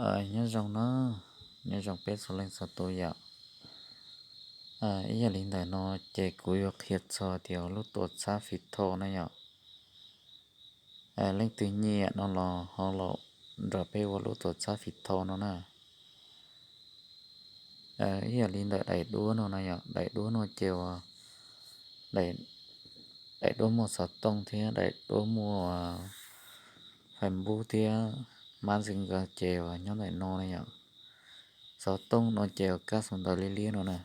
Nyob zoo na, nyob zoo peb txhua leej txhua tus yom. Ib yam li ntawm no ces kuv yuav qhia txog tias lub tuam txhab Fij Thau na yom. Leej twg nyiam no los ho los nrog peb ua lub tuam txhab Fij Thau no na. Ib yam li ntawm daim duab no na yom, daim duab no ces uas daim duab muaj xov tooj thiab daim duab muaj Facebook thiab Messenger ces uas nyob ntawm no na yom. Xov tooj no ces uas kab xaus ntawv liab liab no na.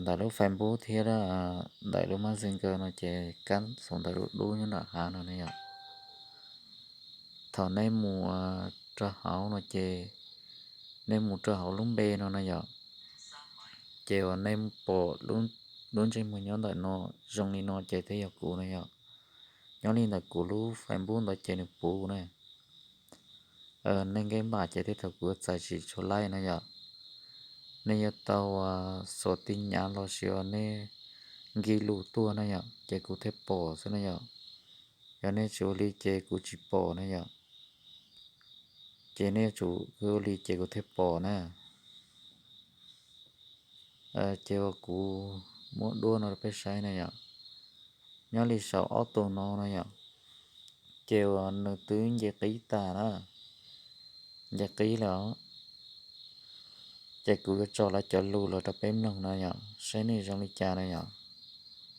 Ntawm lub Facebook thiab ntawm lub Messenger no ces kab xaus ntawv dub dub nyob nram hav no na yom. Thaum nej mus rau hauv no ces nej mus rau hauv lub npe no na yom, ces uas nej pom lub ntsej muag nyob ntawm no zoo li no ces twb yog kuv na yom. Nyob li ntawm kuv lub Facebook ntawd ces nws puv na. Nej nkees npam ces tej thaum kuv txais tsis tshua laij na yom. Nej yuav tau xuas tij nyav los sis uas nej nkig lus tuaj na yom, ces kuv thiaj pom xwb na yom. Yog nej tsis ua li ces kuv tsis pom na yom. Ces nej yuav tsum ua li ces kuv thiaj pom na. Ces uas kuv muab duab no rau peb saib na yom. Nyob li saum ob tug no na yom, ces uas nws twb nce qib tag na, nce qib lawm os. Ces kuv yuav tso lawv cov lus los rau peb mloog na yom, saib nej zoo li cas na yom.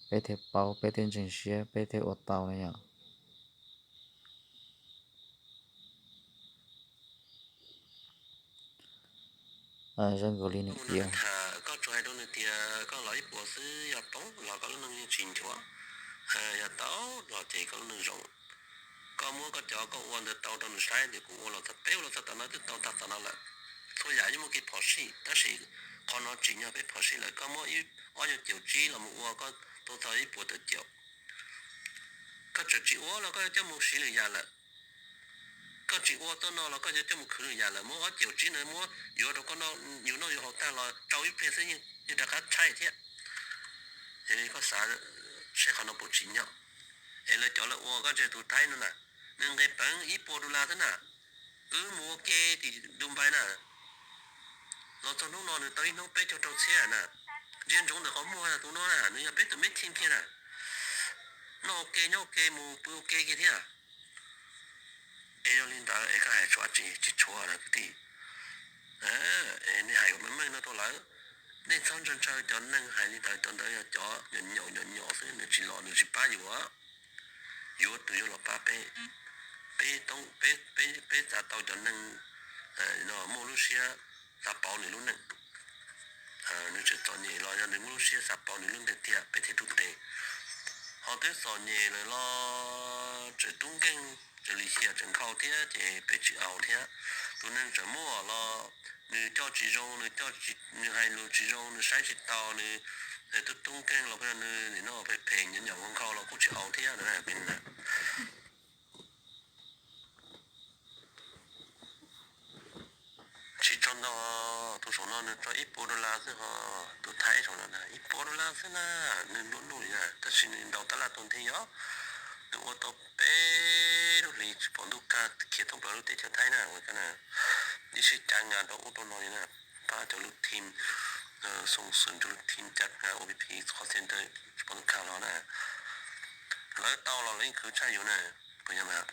Peb thiaj paub, peb thiaj ntseeg siab, peb thiaj ua tau na yom. Zoo nkaus li nws piav. Koj tsuas hais rau nws tias koj los ib puas xwb, yog tau los koj lub neej yeej tsis nchuav. Yog tau los ces koj lub neej zoo. Koj muab koj cov koj ua ntawd tau rau nws saib tias kuv ua los txog, peb ua los txog tom no twb tau tag tom no lawm. Txhua yam yeej muaj kev phom sij, tab sis qhov no tsim nyog peb phom sij lawm. Koj muab ib ob nyuag caum tsib los mus ua koj tau txog ib puas tawm caum, koj tseem tsis ua los koj yuav coj mus siv lwm yam lawm. Koj tsis ua txoj no los koj yuav coj mus khwv lwm yam lawm. Muab ob caum tsib ntawd muab yuav rau koj noj, yus noj yus haus tag los rau ib pliag xwb yeej rov qab tshaib thiab. Yog li koj xav seb qhov no puas tsim nyog. Es lawv cov lawv ua koj ntsia tus Thaib no na, nws nqe peev ib puas dollar xwb na. Wb mus ua ke tim Dubai na, los txog hnub no nws tau ib hnub peb caug rau txhiab na. Ntsia ntsoov ntawm qhov muag tus no na, nws yog peb tus me thim kiag na. Noj ua ke nyob ua ke mus pw ua ke kiag thiab. Es yog li ntawd es koj hais tshuav tsis tsis tshuav na kwv tij. Es nej hais kom meej meej no rau lawv. Nej txhob ntshaw ntshaw cov neeg hais li ntawd, cov ntawd yog cov nyuam nyaum nyuam nyaum xwb, nws tsis los nws tsis pab yus. Yuav tus yuav los pab peb. Peb toob peb peb peb txav tau cov neeg no muaj lub siab xav pauv nws lub neej. Nws tseem txom nyem los yog nws muaj lub siab xav pauv nws lub neej tiag peb thiaj rub tes. Ho twb txom nyem lawm los tseem tub nkeeg, tseem lim hiam tseem nkhaus thiab ces peb tsis au thiab. Tus neeg tseem muaj los nws coj tsis zoo, nws coj tsis, nws hais lus tsis zoo, nws saib tsis taus, nws tub tub nkeeg los nws nim no phem phem nyaum nyaum nkhaus los kuj tsis au thiab na. Tsis tso ntau, tus saum no nws tso ib puas dollar xwb ho, tus Thaib saum no ib puas dollar xwb na, nws nplua nuj li na, tab sis nws ntaus tab laj tuag nthi os. Nws ua tau peb lub hlis tsis pom ntuj kag khiav thoob plaws lub teb chaws Thaib na, ua ib sij cav ngas rau ub rau no li na, pab cov lub team, xoo xwm cov lub team cav ngas ua phi phi qhov txhia ntawd tsis pom ntuj kag los na. Lawv tau los lawv yeej khwv tshaj yus na, puas yog mas?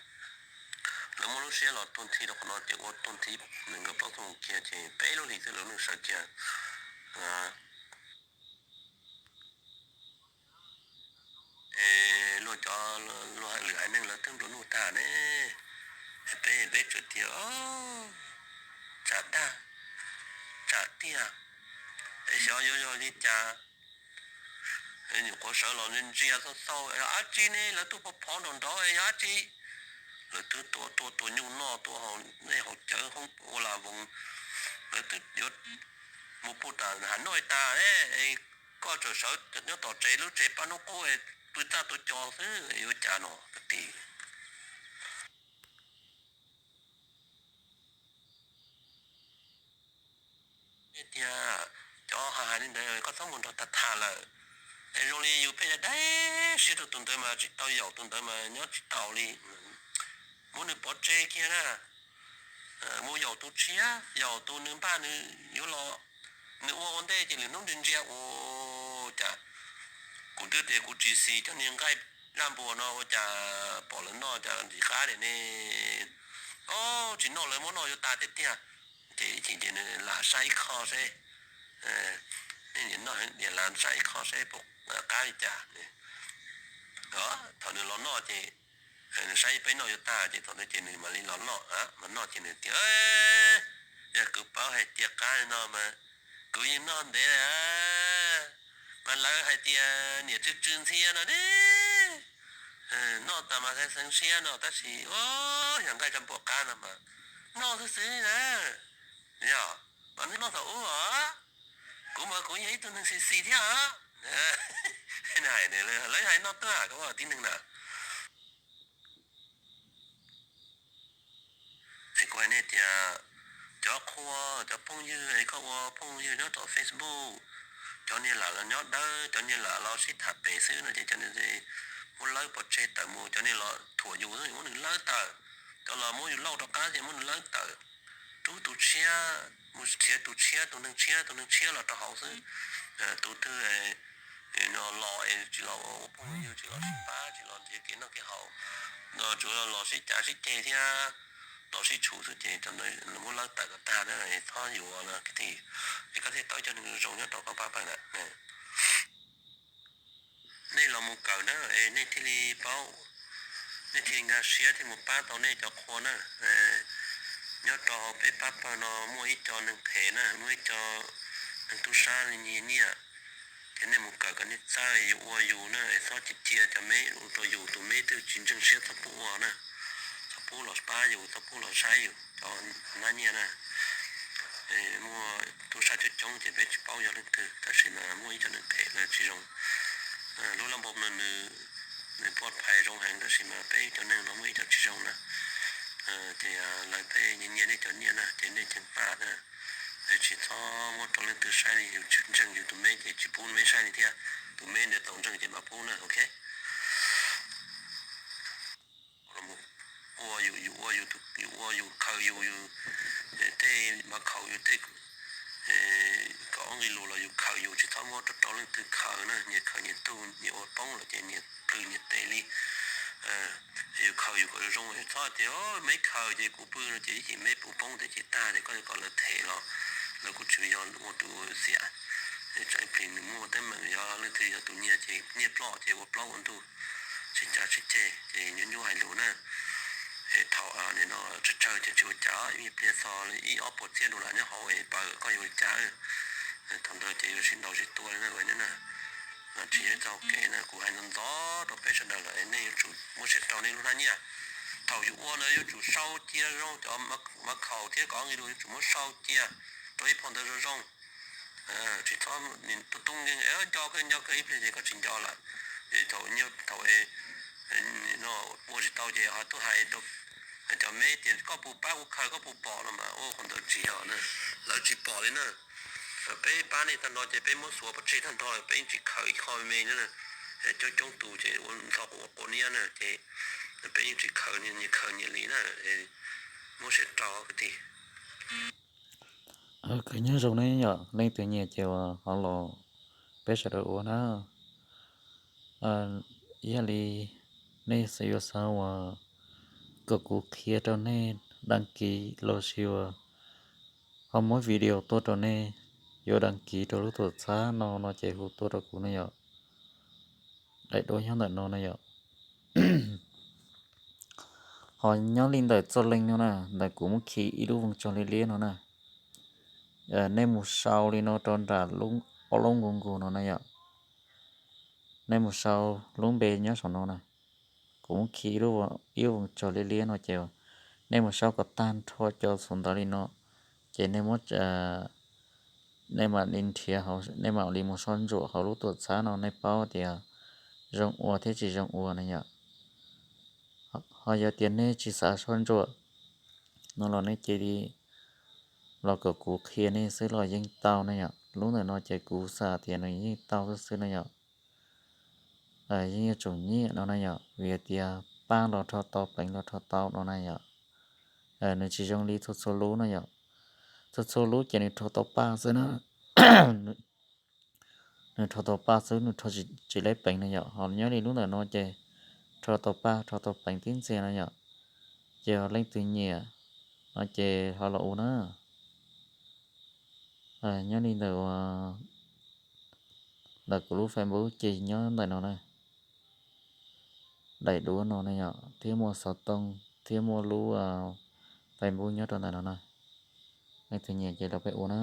Lawv muaj lub siab los tuag nthi rau qhov no ces ua tuag nthi nees nkaum plaub xuab moos kiag ces peb lub hlis xwb lawv lub sawv kiag. Es luag cov luag lwm haiv neeg lawv twb nplua nuj tag ne, peb peb tsuas tias tsam dag tsam tiag, es xyov yuav yog li cas. Nyuam qhuav sawv los ntsia xauj xauj, yog dab tsi ne? Lawv twb phov phov nrov nrov, yog dab tsi? Lawv twb tuaj tuaj tua nyuj noj, tuaj haus dej haus cawv, hoob ua la voos, lawv twb yuav mus puag nram hav noj tas. Koj tseem sawv nyob tom tsev, lub tsev pab hnub qub, pw txaj tuav cos xwb, yuav cas no kwv tij? Tias cov hais hais li ntawd koj txhob mus nrog tag tham lawm. Es zoo li yus pheej dai siab rau tus ntawd mas tsis tau yaum tus ntawd mas nyob tsis tau li. Muab nws pov tseg kiag na. mus yaum tus tshiab, yaum tus nws npaj nws yuav los, nws ua ua ntej ces lwm hnub ntsia ntsia ua cas kuv twb tias kuv tsis xis cov niag nqaij zaj npua no ua cas pom lawv noj cas ntxim qab li ne. Tsis noj lawv muab noj yuav tas tiag tiag. Ces ib chim ces nws lam saib ib qho seb, nej niam noj heev diam lam saib ib qho seb puas qab li cas. Thaum nws los noj ces nws saib peb noj yuav tag ces thaum ntawd ces nws mam li los noj, mas noj ces nws tias, yog kuv paub hais tias qab li no mas kuv yeej noj ntev lawm, mas lawv hais tias niam tsw tsw ntxhias no ne, noj tas mas xeev xeev siab no tab sis yog nqaij zaj npua qab no mas noj xwb xwb na, yog mas noj thaum ub os, kuv mas kuv yog ib tug neeg xis xis thiab os. Hais, lawv hais noj tuaj koj tib neeg na. Es kuv hais nej tias cov qhua, cov phooj ywg es koj ua phooj ywg nyob rau Facebook, cov niag lam los nyob dawb, cov niag lam los sib tham pem xwb no ces cov niag muab lawb pov tseg tawm mus, cov niag los thuam yus xwb muab nws lawb tawm, cov los muab yus lauj rov qab ces muab nws lawb tawm, rub tus tshiab, mus nrhiav tus tshiab, tus neeg tshiab, tus neeg tshiab los rau hauv xwb. Tus twg no los es tsis los ua phooj ywg, tsis los sib pab, tsis los nrhiav kev noj kev haus, no tsuas los sib cav sib ceg thiab los sib tshum xwb ces muab lawb tawm kom tag na, txhob yuav no kwv tij, es koj thiaj tau cov neeg zoo nyob rau koj pab pawg na. Nej los mus kawm na es nej thiaj li paub, nej thiaj li nkag siab thiaj mus pab tau nej cov qhua na. Nyob rau hauv peb pab pawg no muaj ib co neeg phem na, muaj ib co neeg tub sab li nyiag nyiaj, ces nej mus kawm kom nej txawj, yus ua yus na, es txhob cia cia cov me ua rau yus, tus me twg tsis ntseeg siab txhob pub ua na, txhob pub los pab yus, txhob pub los saib yus cov nab nyiaj na. Muaj tub sab coob coob ces peb tsis paub yog leej twg, tab sis mas muaj ib co neeg phem lawv tsis zoo. Lub laj npau no nws poj phais zoo heev tab sis mas peb cov neeg no muaj ib co tsis zoo na. Ces lawv pheej nyiag nyiag nej cov nyiaj na ces nej ceev faj na, tsis txhob muab rau leej twg saib li, yus tsis ntseeg yus tus me ces tsis pub me saib li thiab, tus me ntawd tau ntseeg ces mam pub na, ok. Ua yus, yus ua yus, yus ua yus khaws yus, yus tej mab khaum yus tej kom nqi lus los yus khaws yus, tsis txhob muab rau rau leej twg khaws na, nyias khaws nyias tug, nyias ua poob lawm ces nyias plhws nyias tes li. Yus khaws yus kom zoo, txhob tias me khaws ces kuv pw no ces ib chim me puv poob tes ces tag ces koj kom lawv them los lawv kuj tsis yog ua tus xiam. Tsam ib pliag nws muaj teeb meem, yog leej twg yog tus nyiag ces nyiag ploj ces ua plaub ua ntug, sib cav sib ceg ces nyuaj nyuaj hais lus na. Thaum nim no tsawg tsawg ces tsis ua cas, ib pliag txog ib ob puas txiab dua lam nyob hauv es paws koj yuav ua cas. Thaum ntawd ces yuav sib ntaus sib tua li na. Tsis yog txog kev na, kuv hais ntxov ntxov rau peb sawv daws lawm, nej yuav tsum muab siab rau nej lub hnab nyiaj. Thaum yus ua ntawd yuav tsum sau cia zoo cov mab khaum thiab kom nqi lus yuav tsum muab sau cia rau ib phau ntawv zoo zoo. Tsis txhob tus tub nkeeg nco kawg nco kawg ib pliag ces koj tsis nco lawm. Thaum, thaum ua tsis tau ces ho tuaj hais rau cov me tias koj puas pab kuv khaws, koj puas pom no mas ua qhov ntawd tsis yog na, lawv tsis pom li na. Peb pab nej tag nrho ces peb muab xuav pov tseg tag nrho, peb tsis khaws ib qho me na. Coob coob tus ces ua ntxhov quav quav niab na ces peb yeej tsis khaws, nyias khaws nyias li na. Muab siab rau kwv tij. Kawg nyob zoo ne yom, leej twg nyiam ces uas ho los peb sawv daws ua na. Yog li nej xav yuav xav uas kom kuv qhia rau nej đăng ký los sis uas ho muab video tuaj rau nej, yuav đăng ký rau lub tuam txhab no no ces hu tuaj rau kuv na yom. Daim duab nyob ntawm no na yom. Ho nyob li ntawm txoj leej no na, ntawm kuv muab khi ib lub vòng tròn liab liab no na. Nej mus sau li no rau nram ob lub nkus nkus no na yom. Nej mus sau lub npe nyob saum no na. Kuv muab khi ib lub vòng tròn liab liab no ces nej mus sau kom tag nrho cov xov ntawv li no, ces nej muab, nej mam li nrhiav, nej mam li mus soj ntsuam hauv lub tuam txhab no nej paub tias zoo ua thiab tsis zoo ua na yom. Ho yog tias nej tsis xav soj ntsuam no los nej cia li los kom kuv qhia nej xwb los yeej tau na yom. Lub ntawm no ces kuv xav tias nws yeej tau xwb xwb na yom. Yeej yuav tsum nyiam no na yom, vim tias pab los rho tau, pleev los rho tau no na yom. Nws tsis zoo li txhua txhua lub no yom. Txhua txhua lub ces nws rho tau paj xwb na. Nws rho tau paj xwb, nws rho tsis, tsis laib peev no yom. Ho nyob li lub ntawm no ces rho tau paj, rho tau peev tib ntxiag no yom. Ces leej twg nyiam no ces ho los ua na. Nyob li ntawm, ntawm kuv lub Facebook ces nyob ntawm no na. Daim duab no ne yom, thiab muaj xov tooj thiab muaj lub Facebook nyob rau ntawm no na. Leej twg nyiam ces los peb ua na.